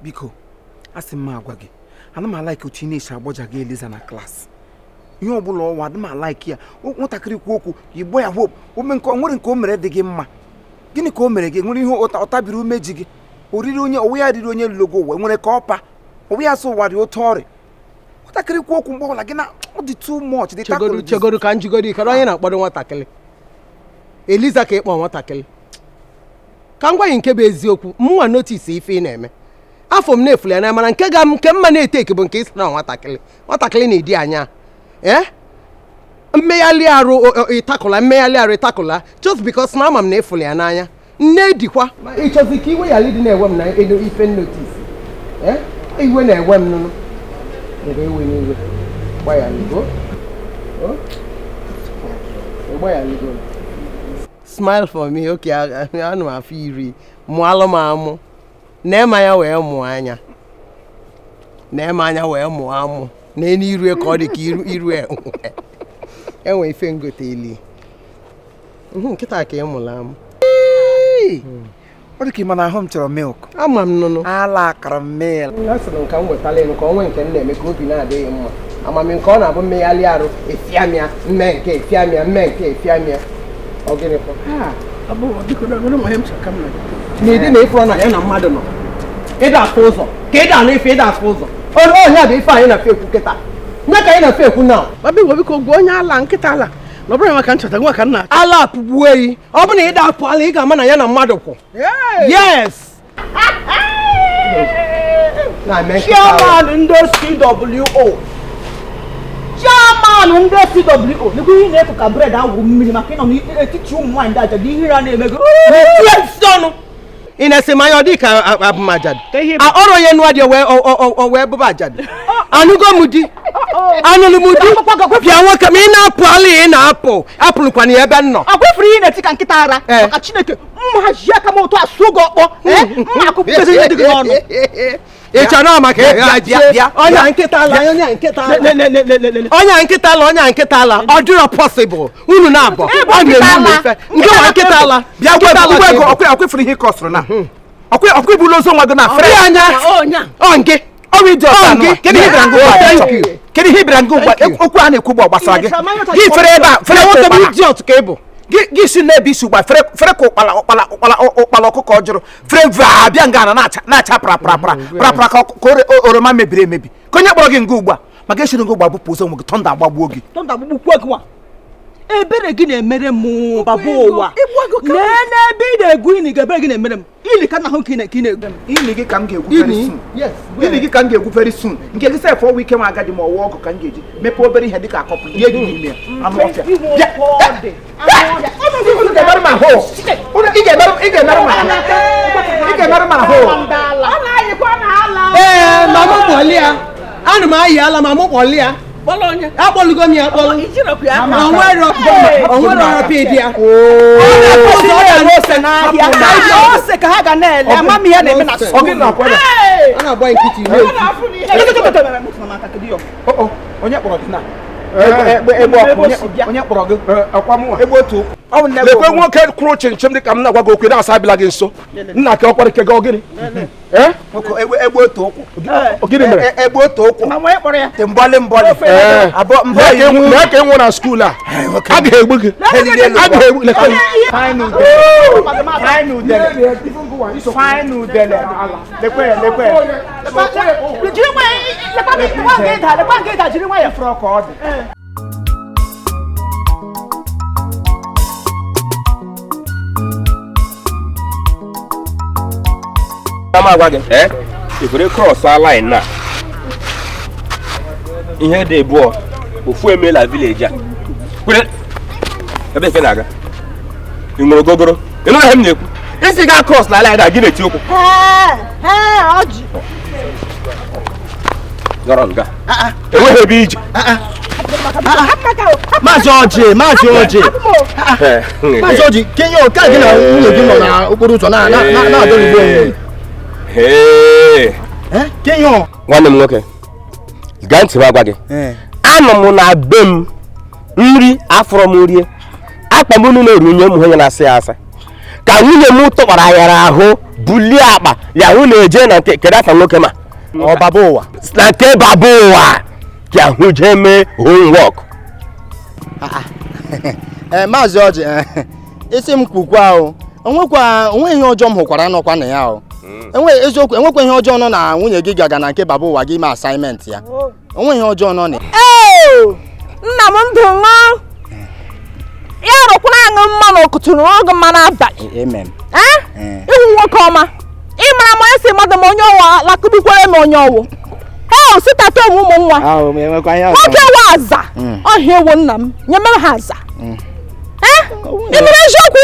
Biko, asị m agwa gị, ana m a-like otu ị na-esi agbọja gị Eliza na class. Ihe ọbụla ọwa adị m a-like ya. Nwatakịrị kwu okwu, igbo ya hope ome nke nwere nke o mere dị gị mma. Gịnị ka o mere gị? Nwere ihe ọ tabiri umeji gị? Oriri onye ọwụ ya riri onye lilogo ụwa nwere ka ọpa ọwụ ya sị ụwa dị otu ọrịa. Nwatakịrị kwu okwu mgbe ọbụla gị na ọ dị too much dị. Chegodu, chegodu ka njigodi ikere onye na-akpọdo nwatakịrị Eliza ka ịkpọ nwatakịrị. Ka m gwa gị nke bụ eziokwu, mụnwa notice ife ị na-eme afọ m na-efuli ya n'anya, mana nke ga nke mma na-ete eke bụ nke isi na nwatakịrị nwatakịrị na-edi anya ee mmeghalị arụ ịtakụla mmeghalị arụ ịtakụla just because na ama m na efuli ya n'anya nne dịkwa. Ịchọzi ka iwe yala ịdị na-ewe m na elu ife notice ee iwe na-ewe m nụnụ mgbe ewe n'iwe gbaghaligo. Gbaghaligo, smile for me. Okay, anụ m afọ 10 mụalụ m amụ na-eme anya wee mụọ anya na-eme anya wee mụọ amụ na enu iru ka ọ dị ka iru iru enwe enwe ife ngote eli nkịta ka ị mụrụ amụ. Ọ dị ka ị ma na ahụ m chọrọ milk. Ama m nụnụ. Ala akara milk. A sịrị m ka m wetala elu ka onwe nke m na-eme ka obi na-adịghị mma. Amami nke ọ na-abụ mmeghalị arụ efiamịa mme nke efiamịa mme nke efiamịa ọ gịnị kwa? Na ịdị na ịfụrụ na ya na mmadụ nọ ịda afụ ụzọ ka ịda anụ ife ịda afụ ụzọ ọhịa bụ ife anyị na-efe ekwu kịta nye ka anyị na-efe ekwu na Baba biko gwa onye ala nkịta ala na ọ bụrụ maka nchọta nwa ka nna. Ala apụgbuo eyi ọ bụ na ịda apụ ala ị ga-ama na ya na mmadụ kwụ. Yes. Chairman ndị CWO, chairman ndị CWO, nekwa ihe na-efu ka bread agwụ mmiri maka ịnọ n'etiti ụmụ nwaanyị ndị ajadu ihe a na-eme gị. Ọnụ ị na-ese mmanya ọ dị ka abụmajadu ọrụ onye nụa dị wee bụba ajadu. Anụgo m di, anụlụ m di, bịa nwoke ma ị na-apụ ala ị na-apụ apụlụkwana ya ebe m nọ. Agwa ifuru ihe na-eti ka nkịta ara maka Chineke mma ji aka m otu asụ gị ọkpọ mma akụpụtezi ihe dị gị n'ọnụ. Ị chọrọ maka ọnya nkịta ala ọnya nkịta ala ọnya nkịta ala ọnya nkịta ala ọ dịrọ possible unu na-abọ ọ na-eme unu ife nke nwa nkịta ala. Bịa gwa ego ọkwa ifuru ihe kọsụrụ na ọkwa ibulu ozu nwa gị na fere anya ọ nke ọ bụ ije ọta anụ. Kedu ihe bịara ngụ ugbu a? Kedu ihe bịara ngụ ugbu a? Okwu a na-ekwu ugbu a gbasara gị. Gị fere ebe a fere nwoke bụ idiot ka ị bụ. Gị si n'ebe isi ugbu a fere ka ụkpala ụkpala ụkpala ụkpala ọkụkọ jụrụ fere mve abịa nga na na-acha pra pra pra pra pra ka oroma mebiri emebi ka onye kpọrọ gị nga ugbu a maka esiri nga ugbu a bụpụ ụzọ nwe gị tọnda agbagbuo gị. Tọnda agbagbuo gị nwa. Ebere gị na-emere m baba ụwa lee n'ebe ị na-egwu ili gị ebere gị na-emere m ili ka nna hụ ka ị na-egwu ili gị ka m ga-egwu very soon. Ili gị ka m ga-egwu very soon. Nke gị sef ọwụ ike m agadi ma ọwụ ọgụ ka m ga-eji mepee obere ihe dịka akọpụ ihe gị n'ime ya anụ ọfịa. Ị ga-emerụ m ahụ. Ee, ma mụ kpọlie ya ana m ayị ala ma mụ kpọlie ya akpọlugo m ya akpọlu onwere ọrọpịa ịdị ya ose ka ha ga na-ele ama m ihe na-eme na a na-agba nkịtị. Onye kpọrọ gị na onye kpọrọ gị egbe otu lekwe nwoke kwụrụ chimchim dị ka m na-agwa gị okwu na-asa abịla gị nso nna ka ọkwara ike gị ọgịnị. Egbe otu ụkwụ gịnị mere egbe otu ụkwụ mbọlị mbọlị lee ka ị nwụrụ na skuul a a ga-egbu gị a ga-egbu. Jiri nwayọ ka ọ dị. Ama agwa gị ifere cross line na ihe dị bụọ ofu emela village a kwere ebe ife na-aga ị ṅụrụ gogoro ị nụrụ ihe m na-ekwu Isi ga cross na line gị na-eti okwu. Ọjị. Nọrọ nga. Enweghị ebe ije. Maazị Ọjị, Maazị Ọjị. Maazị Ọjị, kenye oke gị na nwunye gị nọ n'okporo ụzọ na-adọrịgbu onwe. Kenye. Nwanne m nwoke, gaa ntị m agwa gị. Anọ m na be m nri afọrọ m rie. Akpa m na-eru unye m onye na-asị ya asa. Ka nwunye m tụkpara yara ahụ bulie akpa ya hụ na-eje na nke kedu afa nwoke ma ọ baba ụwa na nke baba ụwa ka ahụ jee mee homework. Maazị Ọjị, isi m kwukwa o onwekwa onwe ihe ọjọọ m hụkwara nọkwa na ya o enwe eziokwu enwekwa ihe ọjọọ nọ na nwunye gị gaga na nke baba ụwa gị ime assignment ya onwe ihe ọjọọ nọ na Nna m ndụ nwa ya rụkwara aṅụ mma na okuturu oge mma n'abalị. Amen. Ịhụ nwoke ọma ịmara ma esi mmadụ ma onye ọwụ lakụgbukwere m onye ọwụ sitata onwe ụmụ nwa nwoke wa aza ọhịa ewu nna m nye mere ha aza. Ị mere eziokwu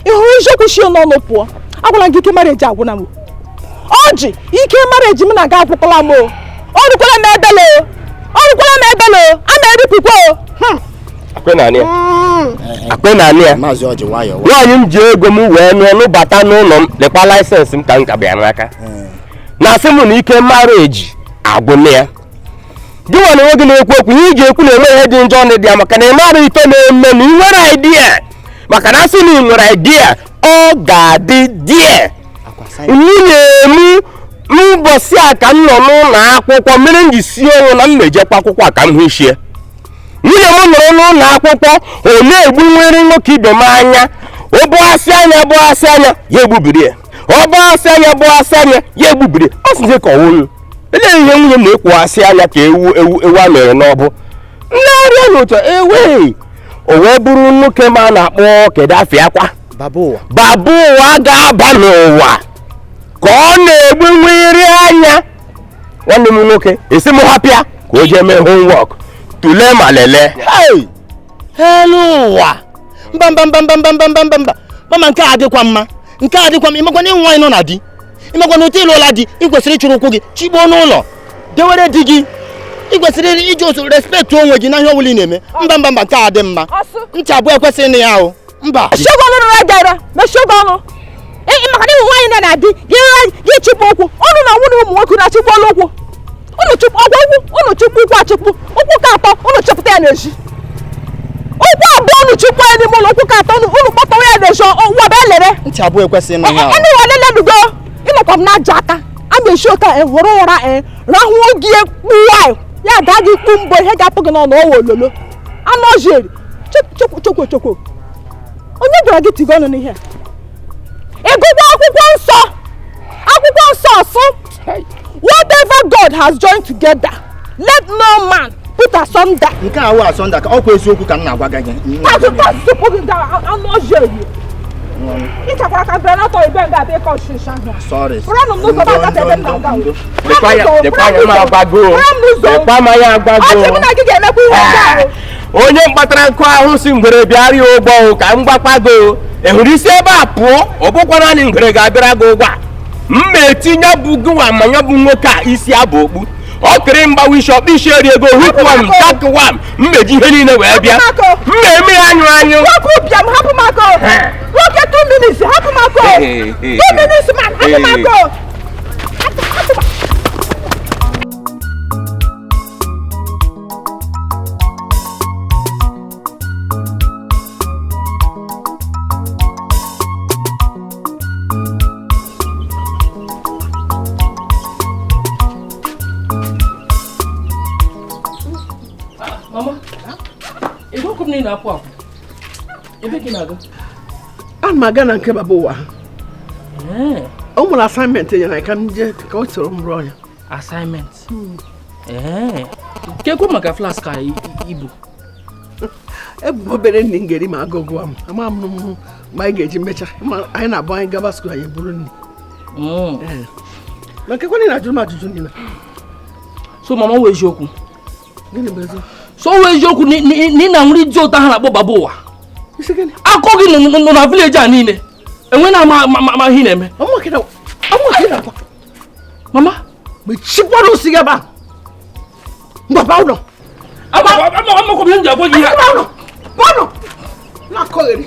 ịhụrụ eziokwu shi n'ọnụ pụọ agwala gị ike mara eji agwụna m Ọjị ike mara eji m na-aga akwụkwọla m o ọ rụkwara m ebele o ọ rụkwara m ebele o a na-eripụkwa o. Akwe na anị ya nwaanyị m ji ego m wee nụọ nụbata n'ụlọ m lekwa laịsensị m ka m ka bịa n'aka na-asị m na ike mara eji agwụna ya gị nwa na onwe gị na-ekwu okwu ihe ị ga-ekwu na-enwe ihe dị njọ na dị ya maka na ị mara ife na-eme na ị nwere idea maka na asị na ị nwere idea ọ ga-adị die. Nwunye m mbọsị a ka m nọ n'ụlọ akwụkwọ mere m ji sie ọnwụ na m na-ejekwa akwụkwọ a ka m hụ ichie. Nwunye m nọrọ n'ụlọ akwụkwọ ọ na-egbu nwere nwoke ibe m anya ọ bụghasị anya bụghasị anya ya egbubiri ya ọ bụghasị anya bụghasị anya ya egbubiri ọ sịzie ka ọwụnụ elee ihe nwunye m na-ekwughasị anya ka ewu ewu ewu a mere n'ọbụ nlegharịa n'otu ewee o wee bụrụ nwoke ma a na-akpọ kedu afọ akwa baba ụwa ga-aba n'ụwa ka ọ na-egbu nwere anya. Nwanne m nwoke esi m hapịa ka o jee mee homework tụlee ma lelee. Elu ụwa mba mba mba mba mba mba mba mba mba mama nke a adịkwa mma nke a adịkwa mma ịmakwa na ịnwe nwaanyị nọ na di ịmakwa na otu ịlụọla di ị kwesịrị ịchụrụ ụkwụ gị chigbuo n'ụlọ dewere di gị ị kwesịrị iji otu respect onwe gị na ihe ọbụla ị na-eme mba mba mba nke a dị mma ncha abụọ ekwesịghị na ya o mba maka na ịhụ nwaanyị nọ na di gị chụpụ ụkwụ ụnụ na nwunye ụmụ nwoke na-achụpụọla ụkwụ ụnụ chụpụ ọgwụ ụkwụ ụnụ chụpụ ụkwụ achụpụ ụkwụ ka atọ ụnụ chụpụta ya n'ezi ụkwụ abụọ ụnụ chụpụ ya n'ime ụlọ ụkwụ ka atọ ụnụ kpọtawa ya n'ezi ụwa bụ elere ncha abụọ ekwesịghị na ya ẹni wà lélẹ́nugbọ́ ịnọkwa m n'ajọ aka a na-esi ụka were ụra rahụọ gị kpụwa ya daa gị kpu mbọ ihe ga-apụ gị n'ọnụ ọwa ololo anụ ọjị eri chekwo chekwo chekwo onye gwara gị tigo ọnụ n'ihe ịgụgwọ akwụkwọ nsọ akwụkwọ nsọ sụ whatever God has joined together let no man put asunder. Nke a wụ asunder ka ọkwa eziokwu ka m na-agwa gị. Tupu gị anụ ọjị eri ịchakwara ka granatọ ebe nga abịa ịkọ ọchịchị ahụ. Sorry. Pụrụ m n'ụzọ m agata ebe m na-aga. Lekwa m anya agbago. Ọchị mụ na gị ga-emekwa ihe ọjọọ ahụ. Onye mkpatara nkụ ahụ si ngwere bịara ya ụgbọ ka m gbakwago ị hụrụ isi ebe a pụọ ọ bụkwa naanị ngwere ga-abịara gị ụgbọ a mma etinye bụ gị nwa ma ya bụ nwoke a isi abụ okpu ọ kịrị mgbawa isi ọkpụ isi eri ego hụkwam takwam mmeji ihe niile wee bịa mma eme ya anyụ anyụ nwoke ụbịam hapụ m aka nwoke 2 minutes hapụ m aka 2 minutes man hapụ m aka. Ana m aga na nke baba ụwa o nwere assignment e nyere ka m jee ka o soro m rụọ ya. Assignment? Kekwe maka flask a ibu ebu obere nri m ga-eri ma agụ gụọ m ama m mgbe anyị ga-eji mecha anyị na-abụ anyị gaba skuul anyị buru nri na nkekwe na ajụrụ m ajụjụ niile. So mama wee eziokwu? Gịnị bụ eziokwu? So wee eziokwu na ị na-anwụrụ dị ụtọ ha na-akpọ baba ụwa akọ gị nọ na vileji a niile Enwe na ama ama ihe na-eme. Mama, mechikwara osi gị ebe a. Ngwa baa ụlọ. Amakwa m ihe m ji agwa gị ihe. Baa ụlọ. Na-akọgheri.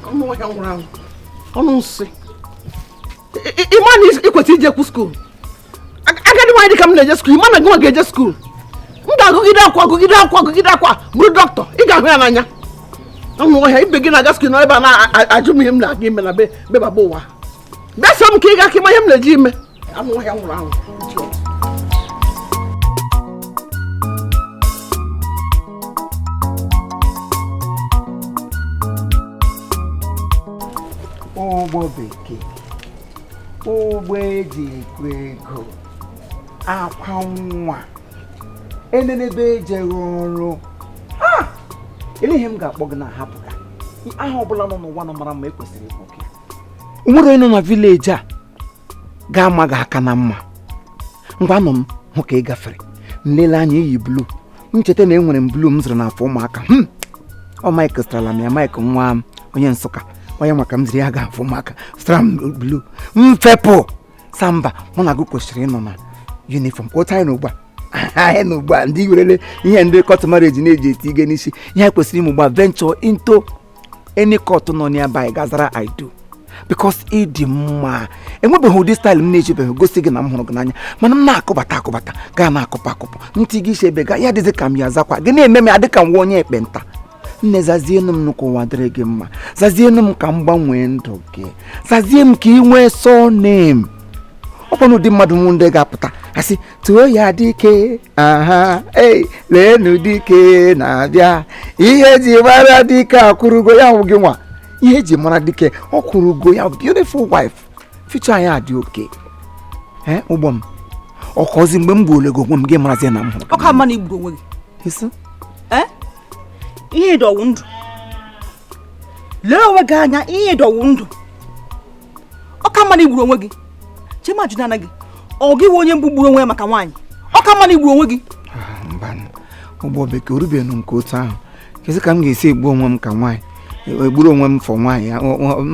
Ọnụ ọhịa nwụrụ anwụ. Ọnụ nsị. Ị ma na ị kwesịrị ijekwu school. Agadi nwaanyị dịka m na-eje school, ị ma na gị nwa ga-eje school. M ga-agụgide akwa agụgide akwa agụgide akwa bụrụ dọkịta, ị ga-ahụ ya n'anya. Ọnụ ọhịa ibe gị na-aga school nọ ebe a na-ajụ m ihe m na-aga ime na be baba ụwa. Bịa so m ka ị ga ka ịma ihe m na-eji ime. Anụ ọhịa nwụrụ anwụ. Ụgbọ bekee, ụgbọ eji ekwu ego, akwa nwa, enenebe ejeghị ọrụ. Ele ihe m ga-akpọ gị na-ahapụ ka aha ọbụla nọ n'ụwa nọ mara mma ekwesịrị ịkpọ gị. Nwere onye nọ na vileji a ga-ama gị aka na mma. Ngwa nọ m hụ ka ị gafere, nlele anya iyi blu, ncheta na enwere m blu m zụrụ n'afọ ụmụaka. Ọ Mike zụtara m ya, Mike nwa m onye Nsụka, onye maka m ziri ya ga-afụ ụmụaka zụtara m blu. M fepụ samba, mụ na gị kwesịrị ịnọ na uniform ka otu anyị na ugbu a anyị na ugbu a ndị werele ihe ndị court marriage na-eji eti ige n'isi. Ihe anyị kwesịrị ime ugbu a, venture into any court nọ nearby gazara I do, because ị dị mma. Enwebeghị ụdị style m na-ejibeghị gosi gị na m hụrụ gị n'anya, mana m na-akụbata akụbata gaa na-akụpụ akụpụ ntị gị isi ebe gaa ya dịzị ka m ya zakwa gị na-eme m ya dị ka m nwa onye ekpenta. Nne, zazienụ m ka ụwa dịrị gị mma, zazienụ m ka m gbanwee ndụ gị, zazie m ka ị nwee surname. Ọ bụ n'ụdị mmadụ nwụ ndị ga-apụta asị tụọ ya dike, aha ei leenụ dike na-abịa, ihe eji mara dike akwụrugo ya wụ gị nwa, ihe eji mara dike ọ kwụrugo ya, beautiful wife, future anyị adị oke. Ụgbọ m ọkọzi mgbe m gbuole gị onwe m gị marazie na m hụrụ gị. Ọ ka mma na igburu onwe gị. Ihe ịdọwụ ndụ, lee onwe gị anya, ihe ịdọwụ ndụ. Ọ ka mma na igburu onwe gị. Chema jụ na gị, ọ gị wụ onye mbụ gburu onwe ya maka nwaanyị. Ọ ka mma na igburu onwe gị. Mba, ụgbọ bekee orubeghị nke otu ahụ. Kezi ka m ga-esi egbu onwe m ka nwaanyị egburu onwe m fọ nwaanyị,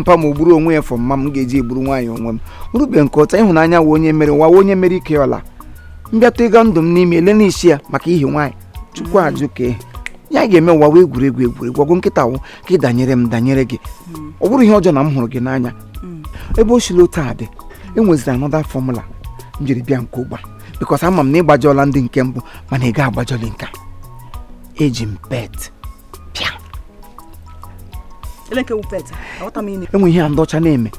mpa m ogburu onwe ya fọ mma m ga-eji egburu nwaanyị onwe m. Orubeghị nke otu ịhụnanya wụ onye mere ụwa, onye mere ike ọla. Mbịatụ ịga ndụ m n'ime ele n'isi ya maka ihi nwaanyị. Chukwu ajụ ka ya ga-eme ụwa wee egwuregwu egwuregwu ọgụ nkịta wụ ka ị danyere m danyere gị. Ọ bụrụ ihe ọjọọ na m hụrụ gị n'anya. Ebe o sila otu a dị, enweziri another formula m jiri bịa nke ụgba, because ama m na ịgbajọla ndị nke mbụ, mana ị ga-agbajọli nke a. Eji m pet pịa. Enwe ihe a ndị ọcha na-eme.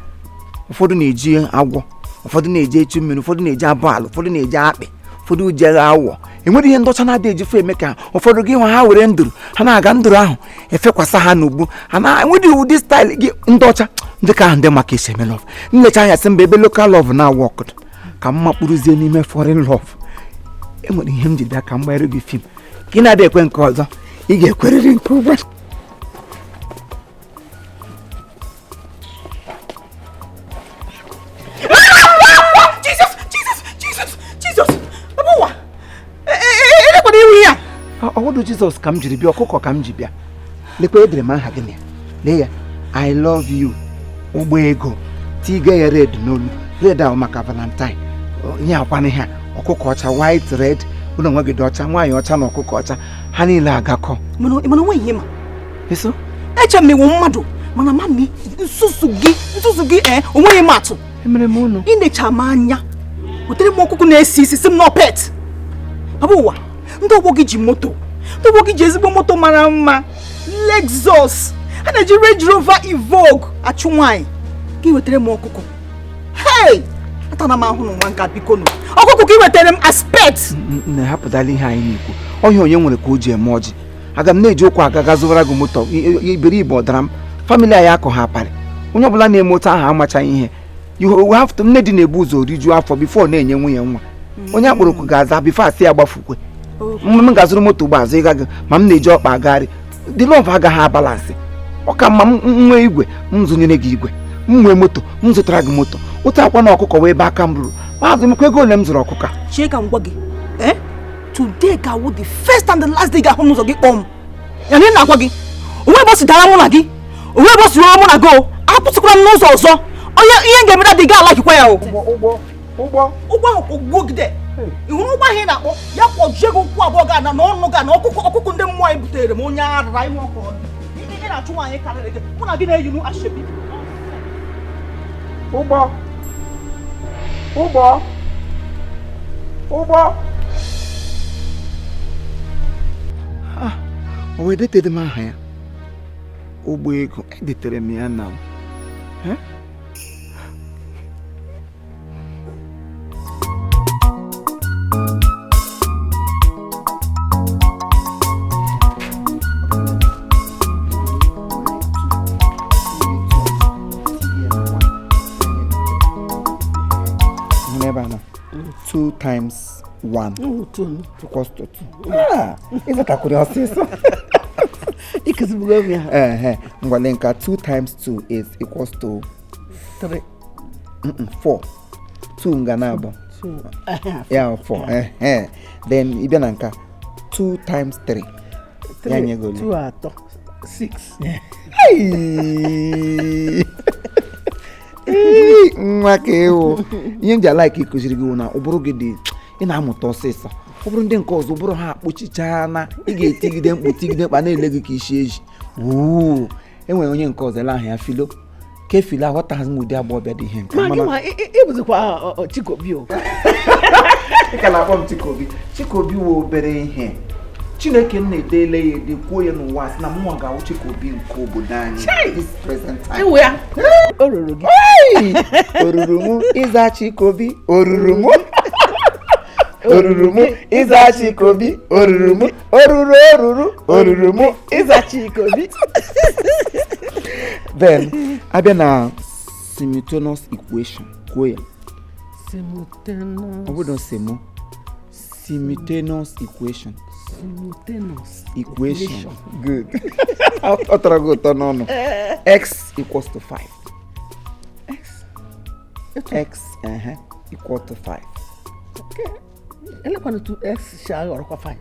Ụfọdụ na-eji agwọ, ụfọdụ na-eji echu mmiri, ụfọdụ na-eji abụ ala, ụfọdụ na-eji akpị, ụfọdụ ji awọ. Enwere ihe ndị ọcha na-adị ejifu eme ka ụfọdụ gị nwa ha were nduru ha na-aga nduru ahụ efekwasa ha n'ugbu ha na enwere ụdị style gị ndị ọcha ndị ka ahụ ndị maka esi eme love. Nlecha anya sị mba ebe local love na work ka m makpụrụzie n'ime foreign love. Enwere ihe m ji bịa ka m gbanyere gị fim ka ị na-adị ekwe nke ọzọ, ị ga-ekwerịrị nke ugbu a. Ọwụdụ Jizọs ka m jiri bịa, ọkụkọ ka m ji bịa. Lekwa edere m aha gị na ya. Lee ya, I love you, ụgbọ ego, tiga ya red n'olu, red ahụ maka Valentine. Nye akwana ihe a, ọkụkọ ọcha, white red, ụlọ nwa gị dị ọcha, nwaanyị ọcha na ọkụkọ ọcha, ha niile agakọ. Mana onwe ihe ma. Eso? Eche m iwu mmadụ, mana mami nsusu gị onweghị m atụ. Emere m unu. Ị na-echa m anya. Wetere m ọkụkọ na-esi isi si m nọ pet. Baba ụwa, ndị ọgbọ gị ji moto, ndị ọgbọ gị ji ezigbo moto mara mma, Lexus, ha na-eji Range Rover Evoque achụ nwaanyị. Ka ị wetere m ọkụkọ. Hey! Atana m ahụ n'ụwa nka biko nụ. Ọkụkọ ka ị wetere m as pet. Nne, hapụtala ihe anyị na-ekwu. Ọhịa onye nwere ka o ji eme ọjị. Aga m na-eji ụkwụ aga ga zụwara gị moto, iberibe ọ dara m. Famili anyị akọ ha aparị. Onye ọbụla na-eme otu ahụ amachaghị ihe. You have to, nne di na-ebu ụzọ rijuo afọ before na-enye nwunye nwa. Onye akpọrọ oku ga-aza before asị ya gbafukwe. M ga-azụrụ moto ugbo azụ ịga gị ma m na-eji ọkpa agagharị. The love agaghị abalansị. Ọ ka mma m nwee igwe, m zụnyere gị igwe, m nwee moto, m zụtara gị moto. Otu akwa na ọkụkọ wee ebe aka m ruru. Maazị m kwa ego ole m zụrụ ọkụkọ a? Chie ka m gwa gị, today ga-awụ the first and the last day ga-ahụ n'ụzọ gị kpọọ m. Ya na ị na-agwa gị, onwe ebe o si dara mụ na gị, onwe ebe o si ruo mụ na gị o, Akwụsịkwara m n'ụzọ ọzọ. Onye ihe ga-emere dị ga alakikwa ya o. Ụgbọ ụgbọ ụgbọ ahụ kwụgide. Ị hụrụ ụgbọ ahụ ị na-akpọ ya kwọjie gị ụkwụ abụọ ga na n'ọnụ ga na ọkụkọ ọkụkọ ndị mmụọ anyị butere m onye ara ihe ọkụ ị na-achụ nwaanyị karịrị gị mụ na gị na-eyinu ashebi. Ụgbọ ụgbọ ụgbọ o wee detere m aha ya ụgbọ ego edetere m ya na 2 times 1 equals to 2. Ah, ịzatakwuru ọsịsọ. Ịkụzibugo m ya. Ehe, ngwale nka 2 times 2 is equals to 3. 4. 2 nga na abụọ. Ya 4. Ehe. Then ị bịa na nka 2 times 3. Ya nye gị ole? 2 atọ 6. Nwa ka ịwụ ihe m ji alaiki ịkụziri gị na ụbụrụ gị dị ị na-amụta ọsịsọ ọ bụrụ ndị nke ọzọ ụbụrụ ha akpụchichaa na ị ga-etigide mkpu tigide mkpa na-ele gị ka isi eji wuu enwere onye nke ọzọ ele ahụ ya filo ke filo aghọtaghị m ụdị agbọghọbịa dị ihe nke ị ka na-akpọ m Chikobi. Chikobi wụ obere ihe Chineke m na-edele ya ede kwuo ya n'ụwa sị na mụnwa ga-awụ Chikobi nke obodo anyị this present time. Oruru gị. Oruru mụ ịza Chikobi oruru mụ oruru mụ ịza Chikobi oruru mụ oruru oruru oruru mụ ịza Chikobi. Then abịa na simultaneous equation kwuo ya. Simultaneous. Ọ bụrụ semo simultaneous equation. Simultaneous equation. Good. Ọ tọrọ gị ụtọ n'ọnụ. X equals to 5. X. X equal to 5. Okay. Elekwana tu x si aghọrọkwa 5.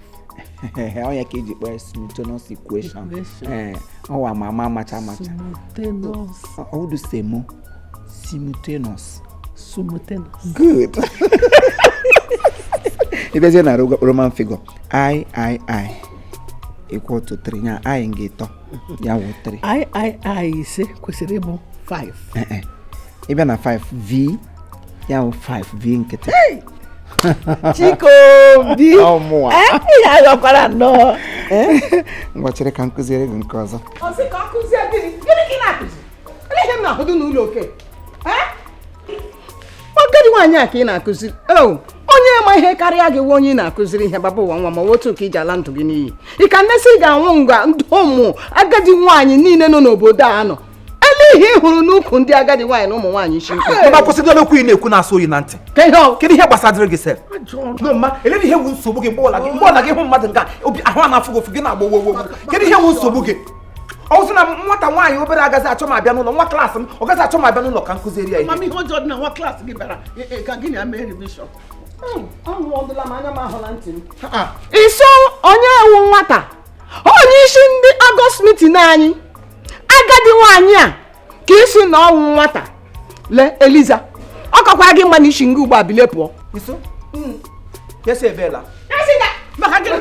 Ọ ya ka eji kpọọ simultaneous equation. Ọ wa ma ama amacha amacha. Simultaneous. Ọ wụdụ semo. Simultaneous. Simultaneous. Good. Ị bịazie na Roman figure I I I equal to 3. Ya I nga ịtọ ya wụ 3. I I I ise kwesịrị ịbụ 5. Ị bịa na 5 V ya wụ 5 V nkịtị. Chikobi. Ọmụwa. Ya aghọkwara nnọọ. Ngwa chere ka m kụziere gị nke ọzọ. Ọ sị ka ọ kụzie gịnị? Gịnị ka ị na-akụzi? Olee ihe m na-ahụdụ n'ụlọ oke? Agadi nwaanyị a ka ị na-akụziri. Onye ma ihe karịa gị nwe onye ị na-akụziri ihe baba ụwa nwa ma otu nke iji ala ndụ gị n'iyi. Ị ka nnesi ga-anwụ nga ndị ụmụ agadi nwaanyị niile nọ n'obodo a nọ. Ele ihe ị hụrụ n'ukwu ndị agadi nwaanyị na ụmụ nwaanyị isi mkpe. Mama kwụsịdịla okwu ị na-ekwu na-asụ oyi na ntị. Kedu ihe gbasadịrị gị sef? No mma, ele ihe wu nsogbu gị mgbe ọla gị hụ mmadụ nga obi ahụ a na-afụ gị ofu gị na-agba wowo. Kedu ihe wu nsogbu gị? Ọ sị na nwata nwaanyị obere agaghị achọ m abịa n'ụlọ nwa klaasị m ọ gaghị achọ m abịa n'ụlọ ka m kụziere ya ihe. Mama ihe ọjọọ dị na nwa klaasị gị bịara ka gị na mee revision. Anwụọdụla m anya m ahụla ntị m. Iso onye ewu nwata onye isi ndị August meeting anyị agadi nwaanyị a ka isi na ọnwụ nwata lee Eliza ọ kọkwara gị mma na isi nga ugbo a bilie pụọ. Iso? Ya si ebela. Maka gịnị?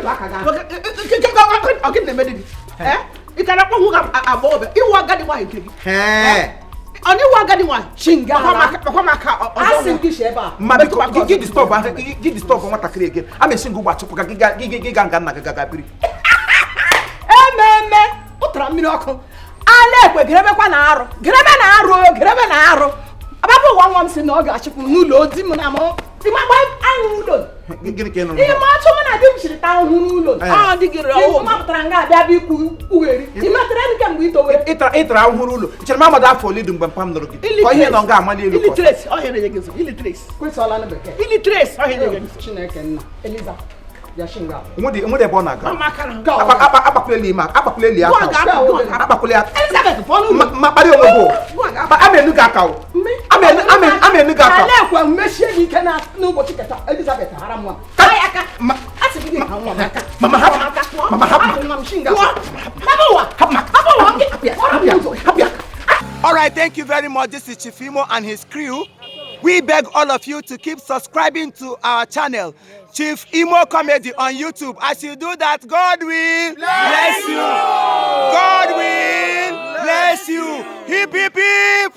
Ọ gịnị na-eme gị? Ị ka na-akpọ nwa agbọghọbịa ịwụ agadi nwaanyị nke gị. Ọ na ịwụ agadi nwaanyị. Asị gị si ebe a. Ma biko gị distọbụ ahụ gị distọbụ nwatakịrị ege a na-esi ngụ gbachụpụ ka gị ga nga nna gị gaga biri. Ememe ụtara mmiri ọkụ ala ekwe gerebekwa na arụ gerebe na arụ gerebe na arụ ababa ụwa nwa m si na ọ ga-achịpụ m n'ụlọ di m na mụ ụlọ ihe ma atụ mụ na di m siri taa ahụhụ n'ụlọ mapụtara nga abịa bịa ikwu ugheri ị matara m kemgbe itowere ịtara ahụhụ n'ụlọ chere m amado afọ ole dị mgbe mpa m nụrụ gị ka ihe nọ nga amali elu Chineke nna Eliza nwede ebe ọ na-aga akpakwula eli aka akpakwula ya ma kparịa onwe gị ama enu gị aka ama enu gị aka alekwe mmechie gị ike n'ụbọchị keta Elizabeth hara nwa mama hapụ mama hapụ. All All right, thank you very much. This is Chief Imo and his crew. We beg all of you to keep subscribing to our channel, Chief Imo Comedy on YouTube. As you do that, God will bless you. God will bless you. Hip, hip, hip.